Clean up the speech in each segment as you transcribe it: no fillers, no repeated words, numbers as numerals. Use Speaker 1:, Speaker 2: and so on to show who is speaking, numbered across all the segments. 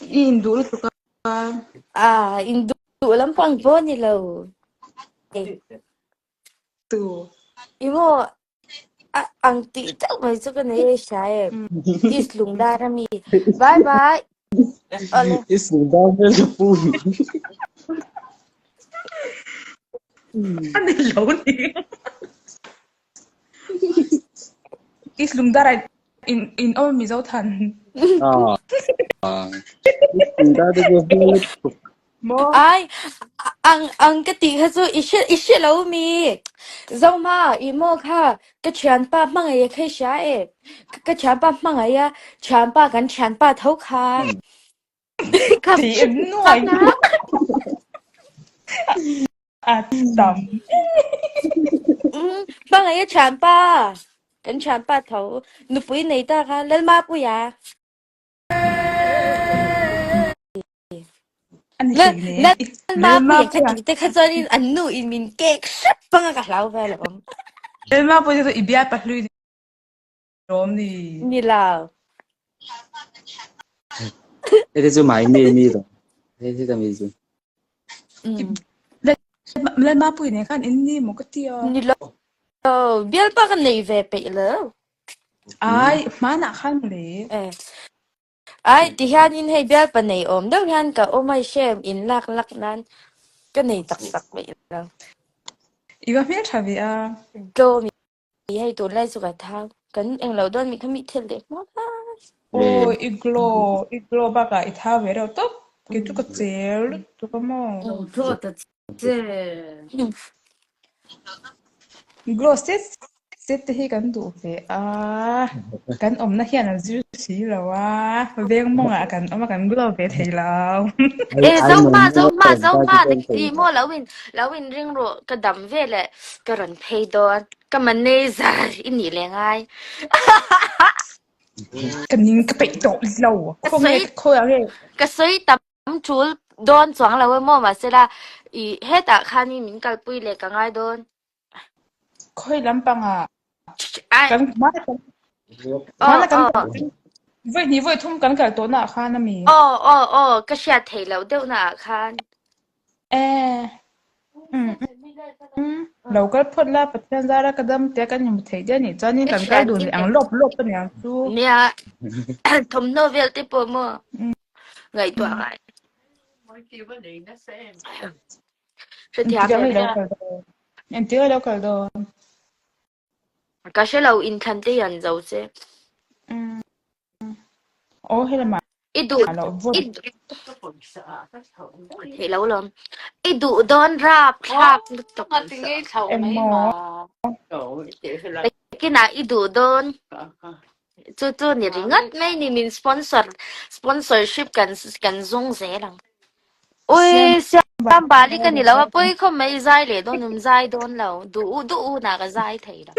Speaker 1: I induh lutuk a.
Speaker 2: Ah, induh lampang pawh ni lo.
Speaker 1: Tu.
Speaker 2: I maw a ang tih chauh mai chu ka nei e hria em. East Lungdar ami. Bye bye. Awle.
Speaker 3: East Lungdar hmel ka pu.
Speaker 1: A ni lo ni. East Lungdar ah in in awm Mizo than.
Speaker 3: Ah. East Lungdar te chu hmel lutuk.
Speaker 1: Maw?
Speaker 2: Ai, ang ang ka tih kha chu i hre i hre lo mi. Zoma i maw kha ka thianpa hmangaih a kha i hria e. Ka thianpa hmangaih a thianpa kan thianpa tho kha. Kha
Speaker 1: Ti em nuai. A tam.
Speaker 2: Hmangaih a thianpa kan thianpa tho nupui nei ta kha Lalmapuia.
Speaker 1: Ani
Speaker 2: La
Speaker 1: hlei
Speaker 2: la
Speaker 1: ne.
Speaker 2: Mapuia kha ti te kha chuanin an nu in min kek hrep anga ka hlau vel awm.
Speaker 1: Lalmapuia chu i bial pahlui ni lawm ni.
Speaker 2: Ni lo.
Speaker 3: Hei te chu mai mi mi lo. Hei te mi chu.
Speaker 1: Lalmapuia nen khan in ni maw ka ti a.
Speaker 2: Ni lo. Bialpa ka nei ve peih lo.
Speaker 1: Ai, hmanah khan mawle.
Speaker 2: Eh. Ai, ti hianin hei bialpa nei awm deuh hian ka awm a, i hre em? In lak lak nan ka nei tak tak peih lo.
Speaker 1: I va hmel tha ve a.
Speaker 2: Tlawm i hei tunlai chu ka thau. Kan englo dawn mi kha mi thil leh hmuak a.
Speaker 1: Aw, i glow, i glow bakah i thau ve reuh tawp. Kei chu ka cher lutuk a maw.
Speaker 4: Lo thlawh ta che.
Speaker 1: Glow set set te hi kan duh ve a, kan awmna hian a zir si lo a, veng mawngah kan awm a kan glow ve thei lo.
Speaker 2: E Zohma Zohma Zohma i maw lo in lo in ring rawh ka dam ve leh ka rawn phei dawn ka manager i nih leh ngai.
Speaker 1: Ka ning ka peih tawh lo khawnge khawiah nge.
Speaker 2: Ka sawi tam tul dawn chuang lo emaw mahsela i hetah khanin min kalpui leh ka ngai dawn.
Speaker 1: Khawi lampangah
Speaker 2: Ai
Speaker 1: kan hmana kan
Speaker 2: aw
Speaker 1: hmana kan
Speaker 2: aw
Speaker 1: vawi hnih vawi thum kan kal tawhnaah khan a mi.
Speaker 2: aw aw aw ka hriat theih loh deuhnaah khan.
Speaker 1: Eh um um lo kal phawt la Pathian zara ka dam tia kan inhmu theih daih anih chuanin
Speaker 2: Ka
Speaker 1: kan kal
Speaker 2: hriat
Speaker 1: dun
Speaker 2: in
Speaker 1: leh ang lawp lawp a niang chu.
Speaker 2: Nia thawmhnaw vel te pawh maw ngaihtuah ngai. Hrethiam
Speaker 1: Engtikah
Speaker 2: em
Speaker 1: nge i lo kal dawn? Engtikah i lo kal dawn?
Speaker 2: Ka hre lo inthlan te hian zo che.
Speaker 1: Umm. Aw helamah
Speaker 2: I duh
Speaker 1: lo vote.
Speaker 2: I theih lo lawm. I duh dawn rap thlak lutuk.
Speaker 1: Engmaw?
Speaker 2: Takinah i duh dawn. Chu chu ni ringawt mai ni min sponsor sponsorship kan kan zawng zel ang. Ui siam bali ka ni lo a pawi khawp mai zai leh dawn um zai dawn lo duh u duh u na ka zai thei lo.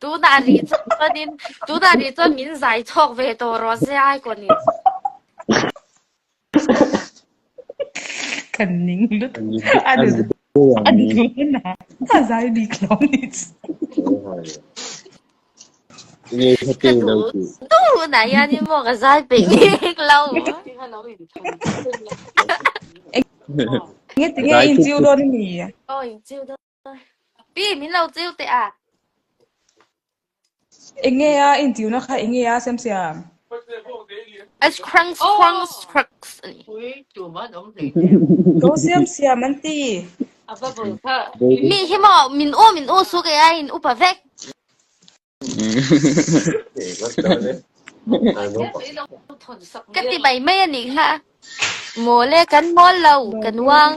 Speaker 2: Tunah rih chuanin tunah rih chuan min zai chhawk ve tawh rawh se icon in.
Speaker 1: Kan ning lutuk. A duh a duh na a zai bik lo ni chu.
Speaker 2: Ka duh duh na hianin maw ka zai peih bik lo.
Speaker 1: Nge tinge in chiu dawn a ni?
Speaker 2: Aw in chiu dawn. Pi min lo chiu teh a.
Speaker 1: Enge a in chiu na kha enge a siam siam?
Speaker 2: As crunch crunch crunch a ni.
Speaker 1: Ko siam siam an ti.
Speaker 2: Mi hi maw min u min u su kei aiin upa vek. Ka ti mai mai a nih kha. Mawl e kan mawl lo kan uang.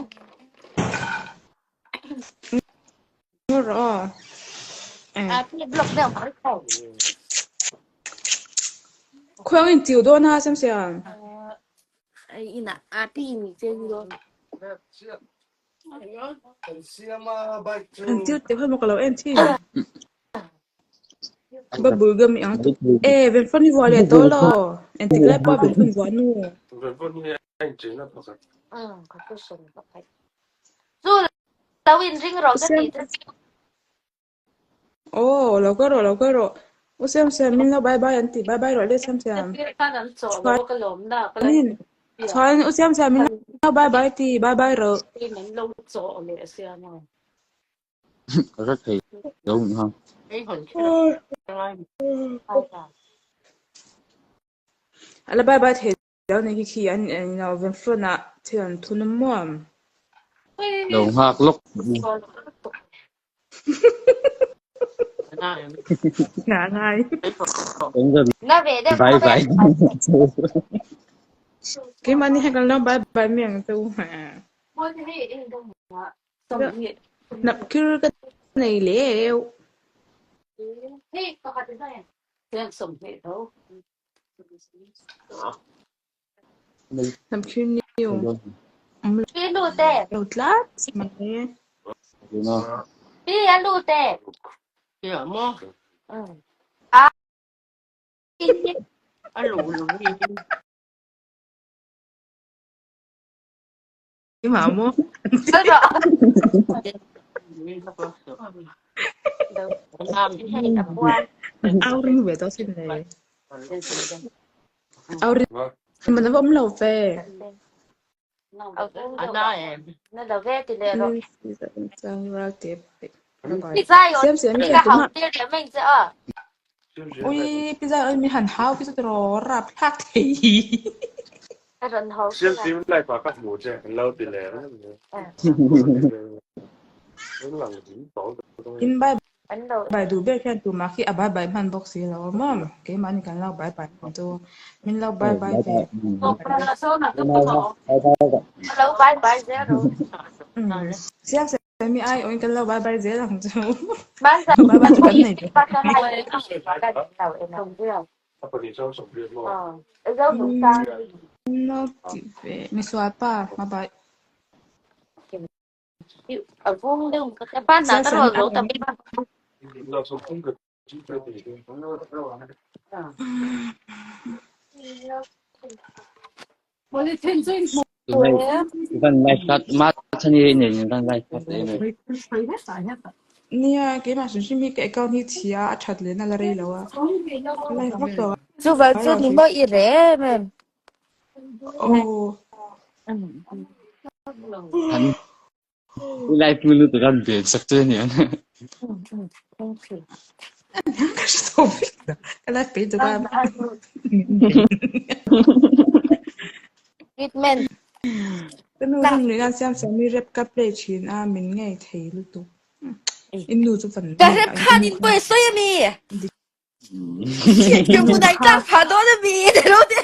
Speaker 2: A pi block deuh mai kho.
Speaker 1: Khuang in chiu dawn a siam siam.
Speaker 2: Ina a pi mi che dawn.
Speaker 1: An chiu te kha maw ka lo en thin. Bubble gum i ang tuk. E venfon i vuah leh tawh lo. Engtik lai pawh venfon vuah nu.
Speaker 2: Chu lo in ring rawh ka tih te.
Speaker 1: Aw lo kal rawh lo kal rawh. U Siam Siam min lo bye bye an ti bye bye rawh le Siam Siam. Chuanin chuanin U Siam Siam min lo bye bye ti bye bye rawh.
Speaker 3: Ka hre thei lo ni ha.
Speaker 1: Ala bye bye thei lo ni khi khi an ino ven front ah thil an thun a maw.
Speaker 3: Lo nghak lawk.
Speaker 1: Nga ngai.
Speaker 2: Na ve deuh
Speaker 3: Bye bye.
Speaker 1: Keimah nih kan lo bye bye mi ang chu. Nap khir ka nei leu. Nap khir niu. Um
Speaker 2: Pi lu te.
Speaker 1: lo tlat mai.
Speaker 2: Pi a lu te. A
Speaker 1: Keimah maw? Au ring ve tawh sin le. Au ring man a va awm lo ve. Siam siam mi hian tumah Ui pi zai oi mi han hau khi chu tiraw rap thlak thei. In bye bye duh ber khian tumah khi a bye bye hman bawk si lo a maw? Keimahni kan lo bye bye hman chu min lo bye bye ve. Siam siam mi ai awin kan lo bye bye zel ang chu. Bye bye chu kan nei ve. Min lo ti ve. Misual pa bye bye. Siam siam mi ai awin.
Speaker 3: Van lai flat ma chani nei van lai flat em.
Speaker 1: Nia keimah hrim hrim hi ka account hi chhia a that leh na la rei lo a. Ka live vak lo a.
Speaker 2: Chuval chu ni maw i reh em em.
Speaker 1: Aw.
Speaker 3: Han live mu lu tu kan ben sak che ni an.
Speaker 1: Ka hre tawh vek ta. Ka live pei tu ka.
Speaker 2: Treatment.
Speaker 1: Ka nu zan lui nan siam siam mi rap ka play thin a min ngei thei lutuk. In nu chu fan.
Speaker 2: Ka rap khan in pawh i sawi a mi? Ka hmunah tlak phah dawn a mi te lo ti.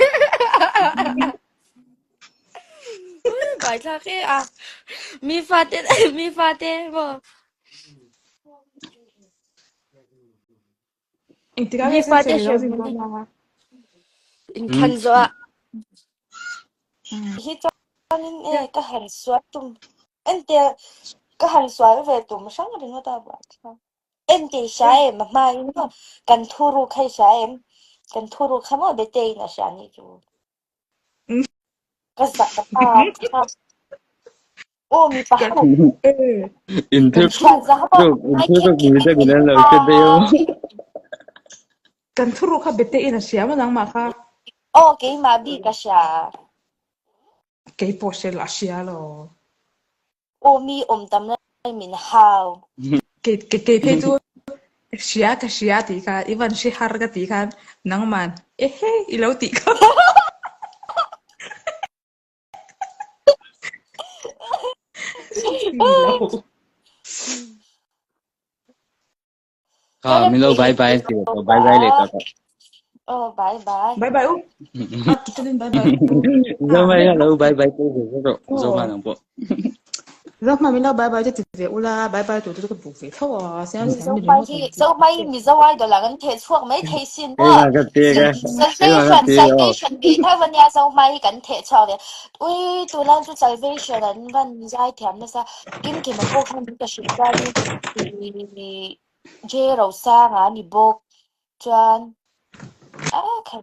Speaker 2: Bai thlak e a. Mi fate mi fate maw.
Speaker 1: Engtikah
Speaker 2: Mi
Speaker 1: nge
Speaker 2: fate
Speaker 1: siam siam i lo
Speaker 2: hrem
Speaker 1: zin
Speaker 2: ni.
Speaker 1: dawn a?
Speaker 2: Inthan zawh ah.
Speaker 4: Hi chuanin e ka han sual tum entir ka han sual ve tum hrang ringawt a buaithlak. Entir hria em a hmain maw kan thuruk kha i hria em kan thuruk kha maw Beteiin a hria nih chu. Ka zak ka pa kha aw mipa ho
Speaker 3: In
Speaker 4: kan
Speaker 3: thil
Speaker 4: thian za ho pawh
Speaker 3: in
Speaker 4: ngai
Speaker 3: thil
Speaker 4: khet
Speaker 3: ruk ni
Speaker 4: khet
Speaker 3: te
Speaker 4: in
Speaker 3: min lo
Speaker 4: pa
Speaker 3: hre deuh.
Speaker 1: Kan thuruk kha Beteiin a hria maw nangmah kha?
Speaker 4: Aw keimah bik ka hria.
Speaker 1: Keipawh hre lo a hria lo.
Speaker 4: Aw mi awm tam lai min hau.
Speaker 1: Kei kei phei chu ka hria ka hria tih kha i van hre har ka tih khan nangman ehe i lo tih kha.
Speaker 3: Kha min lo bye bye ti lo bye bye leh ta.
Speaker 4: Oh bye bye.
Speaker 1: Bye bye u. A tutin bye bye.
Speaker 3: Zo mai lo bye bye tu ve ro zo ma nang po.
Speaker 1: Zo ma min lo bye bye te ti ve ula bye bye tu tu ka buk ve tho a siam siam
Speaker 4: Zo
Speaker 1: mi
Speaker 4: mai
Speaker 1: ringawt
Speaker 4: hi
Speaker 1: an ti.
Speaker 4: zo mai Mizo idol ang an theh chhuak mai thei sin
Speaker 3: Ei
Speaker 4: maw.
Speaker 3: ma ka te ka. Ei ma ka
Speaker 4: Salvation
Speaker 3: te o.
Speaker 4: salvation tih tho ania zo mai hi kan theh chhuak ve. Ui tunlai chu salvation an van zai thiam nasa. Kim Kima pawh khan ka hrilh chuanin ih J Rosanga a ni bawk chuan ah kha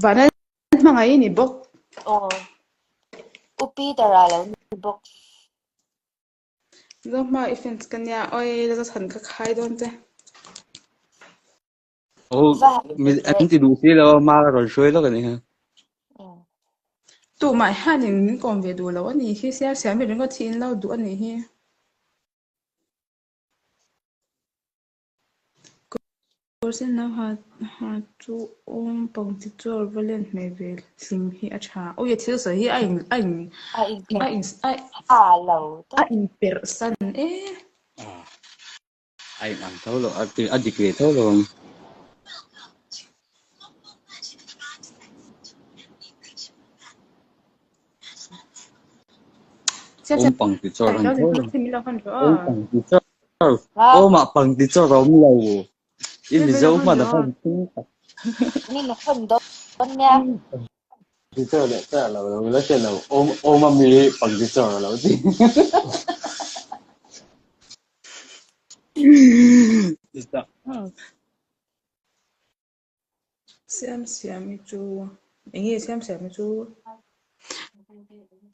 Speaker 1: Vana hmangaih a ni bawk.
Speaker 4: Aw U Peter-a lo ni bawk.
Speaker 1: Zohma i fans ka nia oi la chhan ka khai dawn che.
Speaker 3: Oh,
Speaker 4: Va han
Speaker 3: mi
Speaker 4: ve.
Speaker 3: an ti duh si lo a, hma ka rawn hruai lawk a ni kha.
Speaker 1: Tumah hianin min kawm ve duh lo a nih hi, siam siam hi ringawt hi in lo duh a nih hi. Kawrsen lo ha ha chu awm pang chi chu va len hmel ve hlim hi a tha. Ui a thil sawi hi a in a in
Speaker 4: A in
Speaker 1: a in a
Speaker 4: a lo
Speaker 1: a in perh san e.
Speaker 3: A in ang tho lo a a dik ve tho lo ang. Awm pang ti chawr an tho lo. Awm pang ti chawr. Awmah pang ti chawr a awm lo. I Mizo hman a hman thung tak.
Speaker 4: Min hman dawn nia.
Speaker 3: Ti chawr leh chawr lo lo la hre lo. Awm awm a mi pang ti chawr a lo ti.
Speaker 1: Siam siam hi chu eng nge siam siam hi chu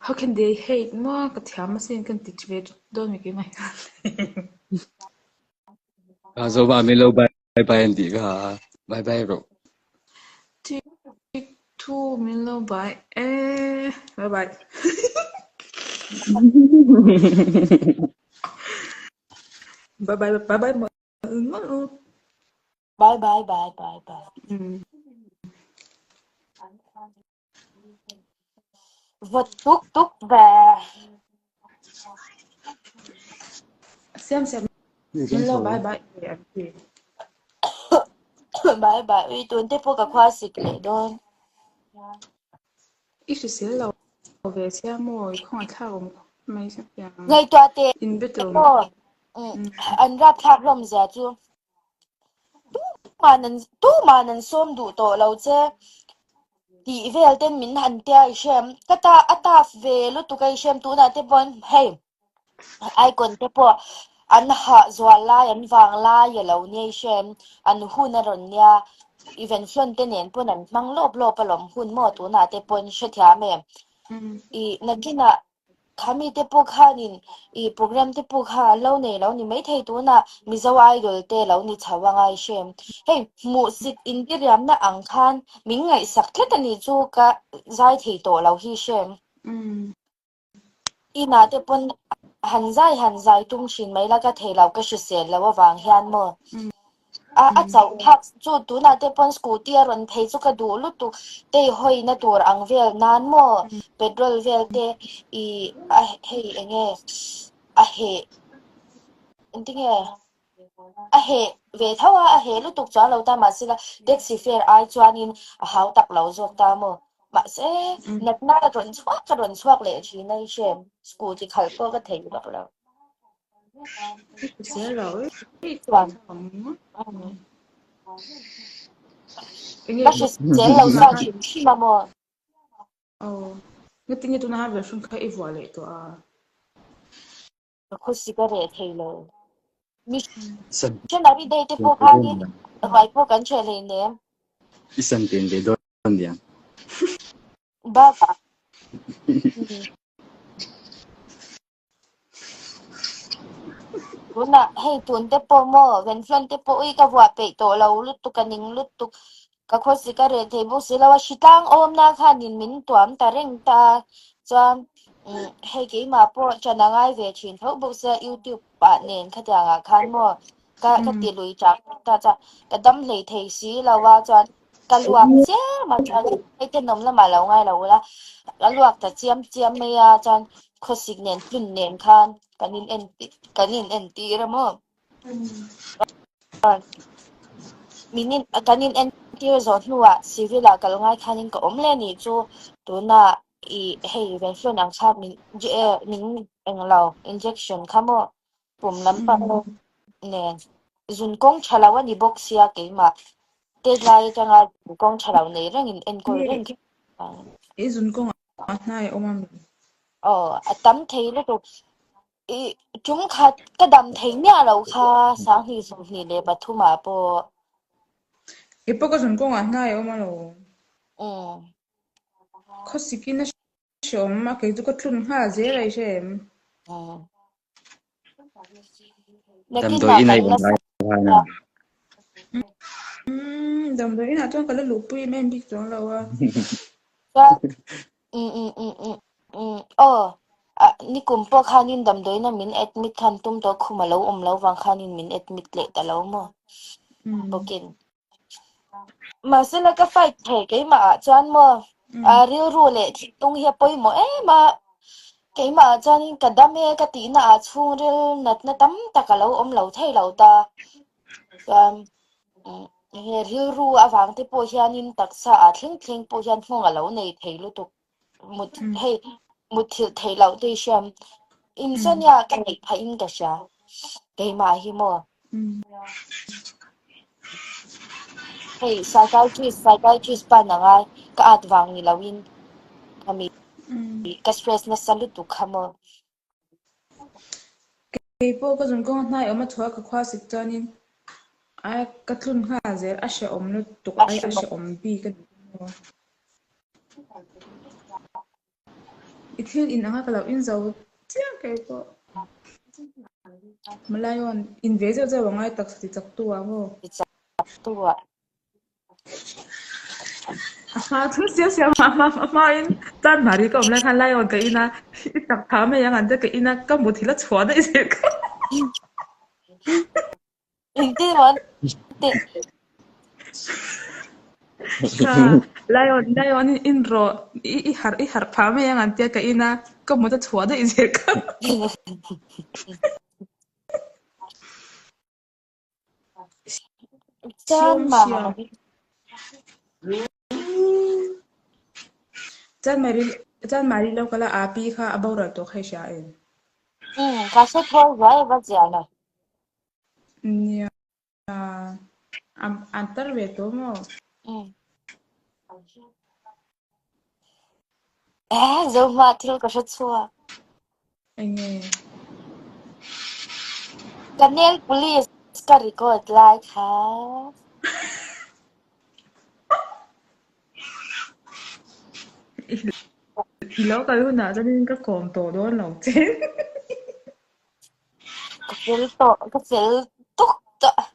Speaker 1: how can they hate maw ka thiam asin kan ti ve dawn mi keimah hian.
Speaker 3: Ka zo ba mi lo bye bye an tih kha bye bye rawh.
Speaker 1: Tik thu min lo bye e bye bye. Bye bye bye bye mawlh u.
Speaker 4: Bye bye bye bye bye. Vawt tuk tuk ve.
Speaker 1: Siam siam min lo bye bye ve an ti.
Speaker 4: Bye bye. Ui tun te pawh ka khua sik leh dawn.
Speaker 1: I hrisel lo ve sia maw i khawngaih thlak awm khawp mai sia.
Speaker 4: Ngaihtuah teh
Speaker 1: In be tur
Speaker 4: maw an rapthlak hlawm zia chu. Tuman an tuman an sawm duh tawh lo che tih vel ten min han tia i hrem ka ta a taf ve lutuk a i hrem tunah te pawh hei icon te pawh an hah zual lai an vang lai a lo nia i hrem an hun a rawn nia event flawn te nen pawn an hmang lawp lawp alawm hun maw tunah te pawn hrethiam em i nakinah Khami te pawh khanin i program te pawh kha an lo nei lo ni maithei tunah Mizo Idol te lo ni chho a ngai hrem. Hei hmuhsit intiriamna ang khan min ngaihsak tlat a nih chu ka zai thei tawh lo hi hrem. Inah te pawn han zai han zai tum thin mai la ka thei lo ka hrisel lo avang hian maw. A a chauh phak chu tunah te pawn scooty a rawn phei chu ka duh lutuk tei hawina tur ang vel nan maw petrol vel te i a hei eng nge a heh engtinge a heh ve tho a a heh lutuk chuan lo ta mahse la taxi fare ai chuanin a hau tak lo zawk ta maw mahse natna rawn chhuak ka rawn chhuak leh thin a i hre scooty khalh pawh ka thei vak lo. Chuan ka hrisel lo sa hrim hrim a maw?
Speaker 1: Aw, ngatinge tuna a version kha i vuah leh tawh a?
Speaker 4: Ka khawsik a reh thei lo. Missionary day te pawh khanin ruai pawh kan hreh hleinem.
Speaker 3: I san ten ve dawn niang.
Speaker 4: Bakah. Tunah hei tun te pawh maw Venflon te pawh ui ka vuah peih tawh lo lutuk ka ning lutuk ka khawsik a reh thei bawk si lo a hritlang awmna khanin min tuam ta reng ta chuan umm hei keimah pawh ṭan a ngai ve ṭhin tho bawk sia youtube ah nen khatiang ah khan maw ka ka ti lui ṭak ta chuan ka dam hlei thei si lo a chuan ka luak chiam a chuan hei tenawm lamah lo ngai lo ula ka luak ta chiam chiam mai a chuan khawsik nen hlun nen khan kan in en kan in en tir a maw min in kan in en tir zawh hnuah civil ah kal ngai khanin ka awm leh anih chu tunah ih hei venflon ang kha min min englo injection kha maw pum lampang nen zun kawng tha lo a ni bawk sia keimah tet lai atanga zun kawng tha lo nei rengin enkawl reng khi
Speaker 1: I zun kawng a hnai a awm a mi?
Speaker 4: Aw a tam thei lutuk i tum khat ka dam thei miah lo kha 20 23 ah pawh.
Speaker 1: I pawh ka zun kawng a hnai a awm alo.
Speaker 4: Umm.
Speaker 1: Khawsikin a hreawm a kei chu ka tlun nghal zel a i hre em?
Speaker 3: Damdawi
Speaker 4: Nakinah
Speaker 3: in a
Speaker 4: kan
Speaker 3: i
Speaker 4: la
Speaker 3: awm lai khan a.
Speaker 1: Umm damdawi inah chuan ka la luhpui em em bik chuang lo a.
Speaker 4: Chuan umm umm umm umm umm aw ah nikum pawh khanin damdawiina min admit khan tum tawh khum a lo awm lo vang khanin min admit leh ta lo maw bawkin. Mahse la ka fight thei keimah ah chuan maw ah rilru leh thinlung hi a pawimawh em a, keimah ah chuanin ka dam e ka tihna ah chhungril natna tam tak a lo awm lo thei lo ta. Chuan he rilru avang te pawh hianin taksa ah thleng thleng pawh hian nghawng a lo nei thei lutuk. Mut hei mutthilh theih loh te i hriam. Insomnia ka neih phah in ka hria keimah hi maw. Hei psychiatrist psychiatrist pan anga ka at vang ni loin khami ka stress nasa lutuk kha maw.
Speaker 1: Kei pawh ka zun kawng a hnai awm a chhuah ka khua sik chuanin ai ka tlun nghal zel a hrehawm lutuk ai a hrehawm bik a ni maw. I thil in anga ka lo in zo chiah kei pawh. Malayawn in ve zeuh zeuh angai taksa ti chak tu ah maw.
Speaker 4: Ti chak tu ah.
Speaker 1: A hma chu siam siam a hma a hma in tan mari ka awm lai khan Lion ka in a i tak tha mai ang an te ka in a ka mut hi la chhuah daih zel ka.
Speaker 4: Engtin maw an tih?
Speaker 1: Kha Lion Lion in in rawh i i harh i harh phah mai ang an tia ka in a ka mut a chhuah daih zel ka.
Speaker 4: Chuan
Speaker 1: Siam Chuan Mari chuan Mari lo kal a api kha a boral tawh kha i hria em?
Speaker 4: Umm ka hre thawi zuai a va ziah lo.
Speaker 1: Nia an tar ve tawh maw?
Speaker 4: Umm. Eh Zohma thil ka hre chhuak.
Speaker 1: Enge?
Speaker 4: Ka nail polish ka record lai kha.
Speaker 1: I lo kal hunah chuanin ka kawm tawh dawn lo che.
Speaker 4: Ka fel tawh, ka fel tuk tawh.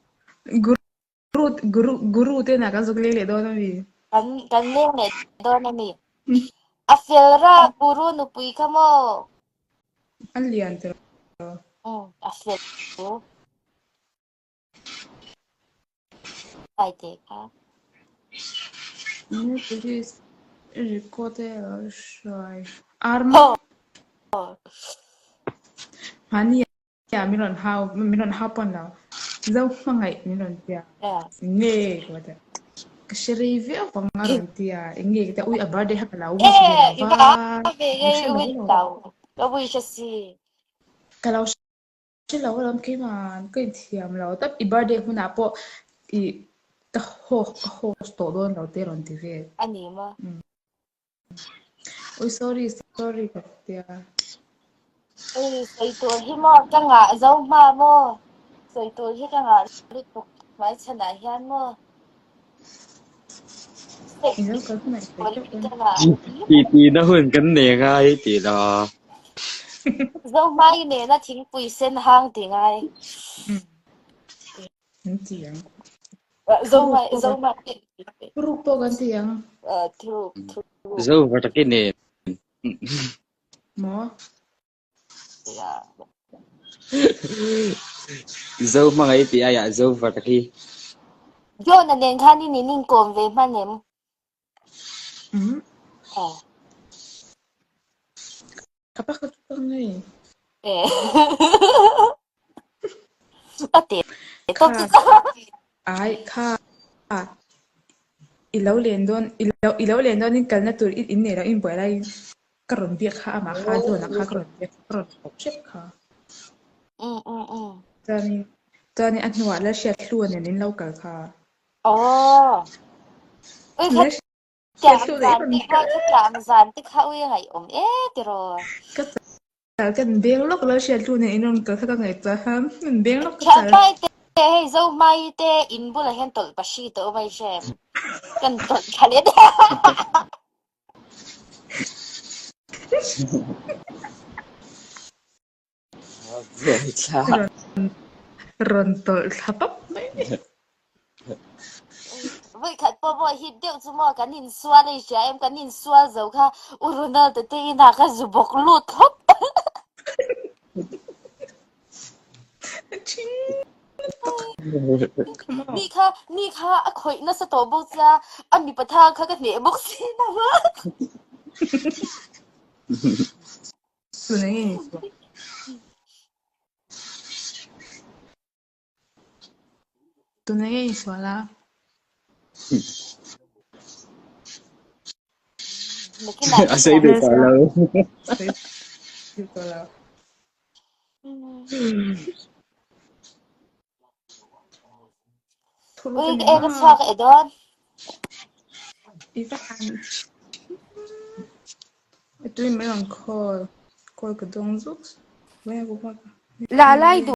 Speaker 1: Guru guru guru te na kan zuk leng leh dawn ami?
Speaker 4: Kan kan leng leh dawn ami? A fel ra guru nupui kha maw?
Speaker 1: A lian tawh.
Speaker 4: Umm a fel. Ai te kha.
Speaker 1: New police record e lo hruai. Arma. Mahni ah min rawn hau min rawn hau pawn lo. Zo hmangaih min rawn tia. Nge ka ti a. Ka hre rei viau vang a rawn tia. Eng nge ka ti a. Ui a birthday kha ka lo wish ve lo va.
Speaker 4: Ka hre lo lo. Ka wish a si.
Speaker 1: Ka lo hre lo alawm keimah ka inthiam lo tawp. I birthday hmunah pawh i ka ka host tawh dawn lo te rawn ti vel.
Speaker 4: A ni maw?
Speaker 1: Ui sorry sorry ka tia.
Speaker 4: Ui sawi tur hi maw ka ngah zo hma maw? Sawi tur hi ka ngah lutuk hmaichhanah hian maw?
Speaker 1: Ilo kal hunah i sawi teuh dawn.
Speaker 3: Ti ti na hun kan nei ngai ti lo.
Speaker 4: Zohmai nena thingpui sen hang ti ngai.
Speaker 1: An ti ang.
Speaker 4: Zohmai zohmai.
Speaker 1: Thuruk pawh kan ti ang.
Speaker 4: Thuruk thuruk.
Speaker 3: Zo va takin nen.
Speaker 1: Maw?
Speaker 3: Zo hmangaih tih aiah zo va taki.
Speaker 4: John-a nen khan in in inkawm ve hman em?
Speaker 1: Umm.
Speaker 4: Aw.
Speaker 1: Ka pakhat chu ka ngei.
Speaker 4: Eh. A te
Speaker 1: Kha ai kha i lo len dawn i lo i lo len dawn in kalna tur in in nei lo in buai laiin ka rawn biak kha amah kha John-a kha ka rawn biak ka rawn thawk hrep kha.
Speaker 4: Um um um.
Speaker 1: Chuanin chuanin a hnuah Lalhriathlua nen in lo kal kha.
Speaker 4: Aw. Ui kha
Speaker 1: Lalhriathlua
Speaker 4: tiang
Speaker 1: nen
Speaker 4: zan
Speaker 1: in rawn
Speaker 4: te kha
Speaker 1: kal.
Speaker 4: kha tiang zan te kha ui a ngaihawm e tiraw.
Speaker 1: Ka chal kan beng lawk Lalhriathlua nen in rawn kal kha ka ngaihtuah kha min beng lawk ka chal.
Speaker 4: Thianpai te hei Zohmai te in bulah hian tawlh pahri tawh mai hrem. Kan tawlh thla leh daih.
Speaker 1: Rawn tawlh thla pap mai.
Speaker 4: pawh maw hit deuh chu maw kan insual a i hria em kan insual zo kha U Ronald-a te inah ka zu bawk lut thlawp. Ni kha ni kha a khawih nasa tawh bawk sia a mipa tha kha ka hneh bawk si lo a.
Speaker 1: Tuna nge ni chu? Tuna nge ni sual a?
Speaker 3: A sei duh tawh lo.
Speaker 1: Sei duh tawh lo.
Speaker 4: Ui e ka chhuak e dawn.
Speaker 1: I va han Tui mai ang call. Call ka dawng zuk.
Speaker 4: La lai duh.